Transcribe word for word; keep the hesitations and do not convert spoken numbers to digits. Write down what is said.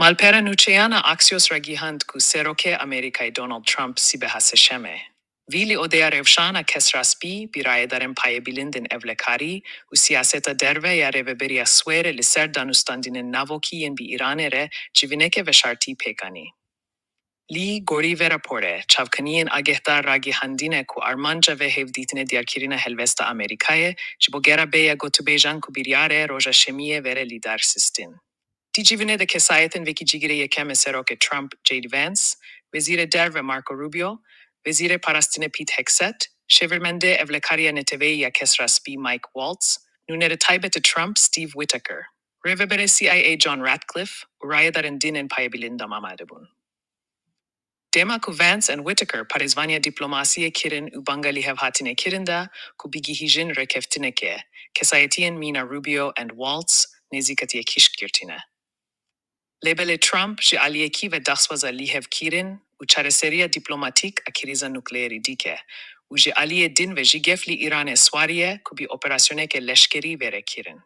Alpera nûçeyana Axios ragihand ku Serokê Amerîkayê Donald Trump sîbeha Sêşemê vî li odeya rewşana Kesra Spî bi rayedarên payê bilind ên ewlekarî û siyaseta derve ya Rêveberiya Swêrê li ser danûstandinên navokî yên bi Îranê re civîneke veşartî pêk anî. Li gorî vê raporê, çavkaniyên agehdar ragihandine ku armanca vê hevdîtinê diyarkirina helwesta Amerîkayê ji bo gera bêya gotûbêjan ku biryar e roja Şemiyê vere li dar sistîn. Di civînê de kesayetên wekî cîgirê yekem ê Serokê Trump, J D Vance, Wezîrê Derve Marco Rubio, Wezîrê Parastinê Pete Hegseth, Şêwirmendê Ewlekariya Neteweyî ya Kesra Spî Mike Waltz, nûnerê taybet ê Trump Steve Whitaker, Rêveberê C I A John Ratcliffe û rayedarên din ên payê bilind de amade bûn. Dema ku Vance ên Whitaker parêzvaniya dîplomasiyê kirin û banga lihevhatinê kirin da ku bigihîjin rêkeftinekê, kesayetiyên mîna Rubio ên Waltz nêzîkatiyê kişk girtine. Lê belê Trump ji aliyekî ve daxwaza lihevkirin û çareseriya dîplomatîk a krîza nukleerî dike û ji aliyê din ve jî gef li Îranê swariye ku bi operasyoneke leşkerî vere kirin.